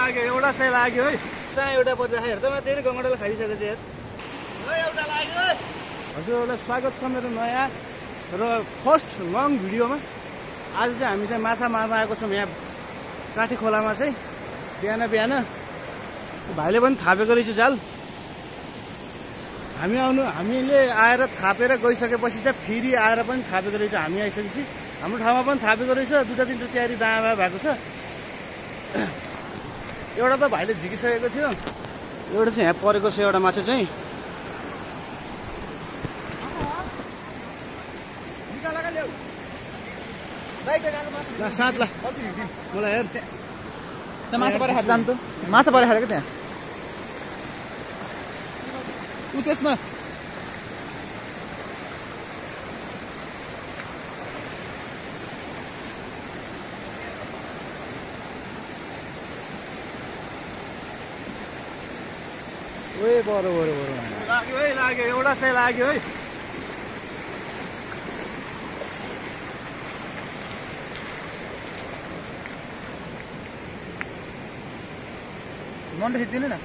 लाग्यो एउटा चाहिँ लाग्यो है त्यहाँ एउटा पर्दा हेर्दामा त्यही गङ्गडाले खाइसकेको चाहिँ एउटा लाग्यो है हजुरहरूलाई स्वागत छ मेरो नयाँ र फर्स्ट लङ भिडियोमा आज चाहिँ हामी चाहिँ माछा मार्न आएको छौँ यहाँ काठी खोलामा चाहिँ बिहान भाइले पनि थापेको रहेछ जाल हामीले आएर थापेर गइसकेपछि चाहिँ फेरि आएर पनि थापेको रहेछ हामी आइसकेपछि हाम्रो ठाउँमा पनि थापेको रहेछ दुईटा तिनवटा तयारी दायाँ भएको छ एउटा त भाइले झिकिसकेको थियो एउटा चाहिँ यहाँ परेको छ एउटा माछा चाहिँ साथ ला मलाई हेर त्यहाँ माछा परेर हाट जानु त माछा परेर हाटेको त्यहाँ उ त्यसमा ओए बरो लाग्यो है लाग्यो एउटा चाहिँ लाग्यो है मन्डे खिच्दिनु न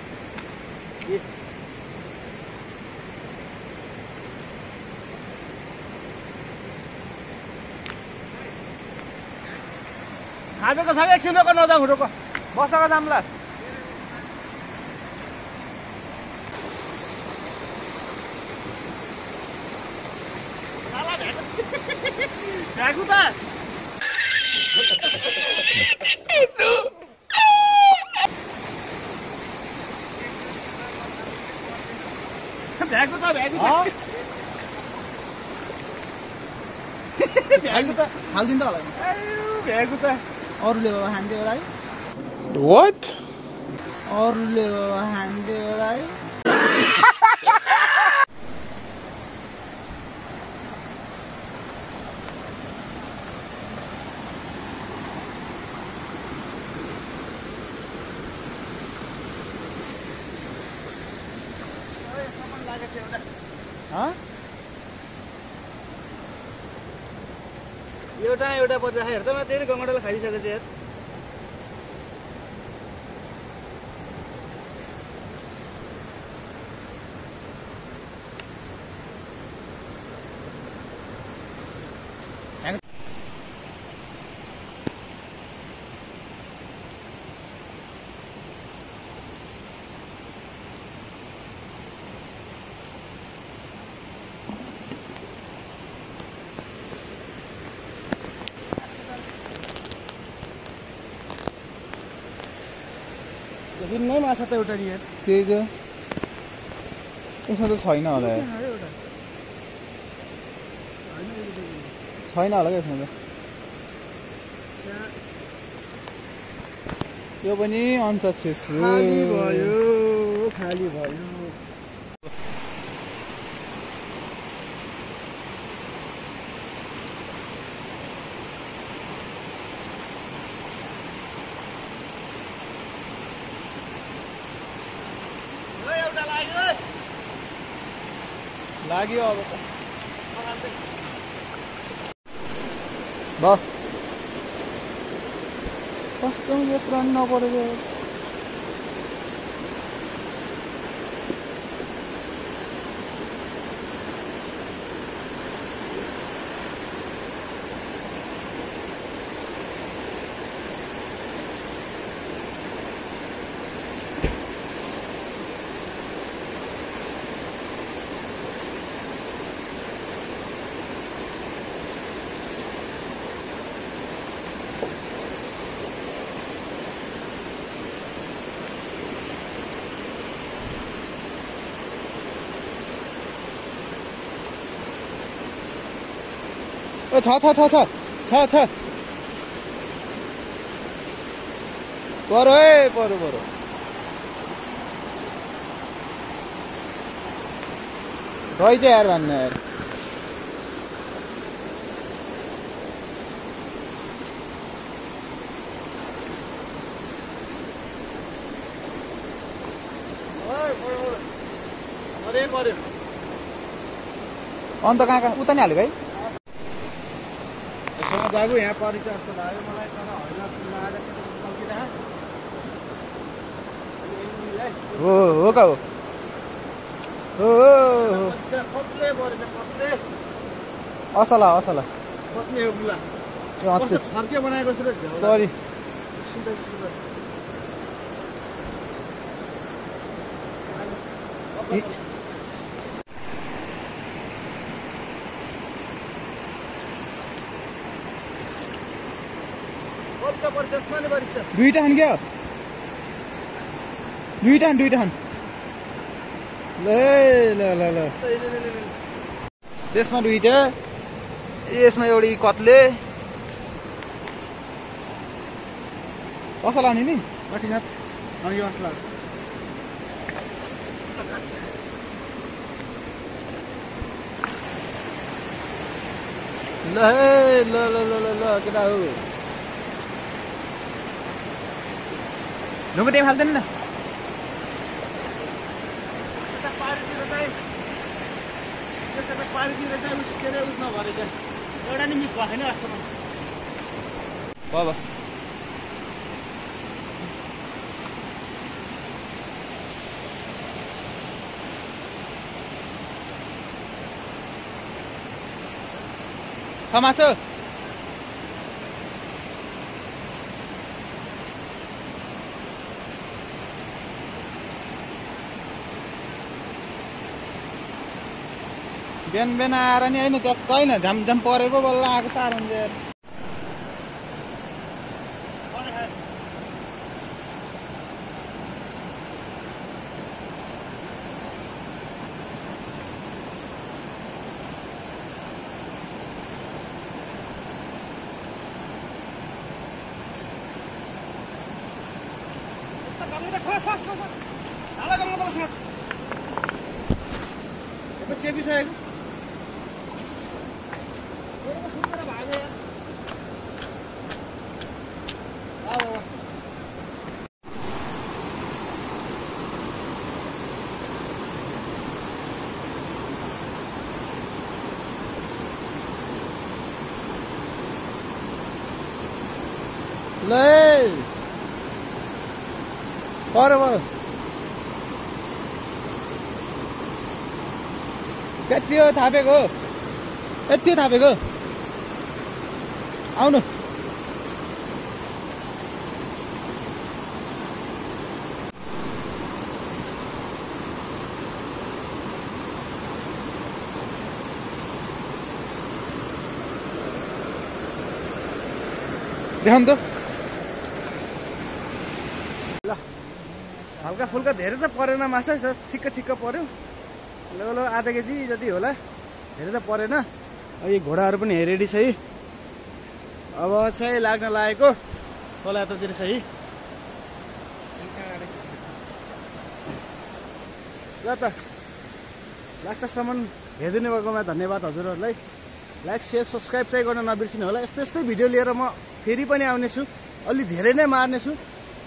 थापेको छ कि एकछिन रोक नजाउँ रोक बसेको जाम्ला भ्यागु त हालिदिनु त होला भ्यागु त अरूले बाबा हान्थ्यो होला है What? अरूले बाबा हान्थ्यो होला है एउटा पर्दा हेर्दामा त्यही गङ्गडाले खाइसकेको चाहिँ नै माछा त एउटा नि त्यही त यसमा त छैन होला छैन होला क्या यसमा त यो पनि अनसक्सेसफुल खाली भयो लाग्यो अब कस्तो यत्रो नपरेको छ परो है परो रहेछ यार भन्ने यार अन्त कहाँ उता नि हालेको है बाबु यहाँ परिचय जस्तो लाग्यो मलाई तर होइन हो का हो कत्ले परेछ कत्ले असला असला कत्ले हो बुला त्यो कस्तो छर्के बनाएको छ र सरी दुईटा खान क्या दुईटा खान ल ल ल ल त्यसमा दुईटा यसमा एउटी कत्ले कसो लाने नि यो असला ल ल ल ल ल केटा हो ढुङ्गा टाइम हाल्दैन न पारितिर चाहिँ उस के अरे उस नभरे चाहिँ एउटा नि मिस भएको छैन अहिलेसम्म बाबा माछो बिहान बिहान आएर नि होइन त्यो कहीँ झ्याम झ्याम परेको बल्ल आएको साह्रो हुन्छ यार चेपिसकेको ल पर यति हो थापेको यति थापेको आउनु देखाउनु त ल हल्का फुल्का धेरै त परेन माछा ठिक्क ठिक्क पर्यो ल आधा केजी जति होला धेरै त परेन यी घोडाहरू पनि रेडी छ है अब चाहिँ लाग्न लागेको खोला यतातिर छ है ल त लास्टसम्म हेरिदिनु भएकोमा धन्यवाद हजुरहरूलाई लाइक सेयर सब्सक्राइब चाहिँ गर्न नबिर्सिनु होला यस्तै यस्तै भिडियो लिएर म फेरि पनि आउनेछु अलि धेरै नै मार्नेछु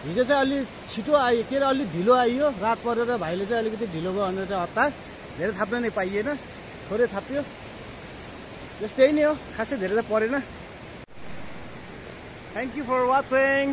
हिजो चाहिँ अलि छिटो आयो के अरे अलि ढिलो आइयो रात परेर भाइले चाहिँ अलिकति ढिलो भयो भनेर चाहिँ हतार धेरै थाप्न नै पाइएन थोरै थाप्यो त्यस्तै नै हो खासै धेरै त परेन थ्याङ्क यू फर वाचिङ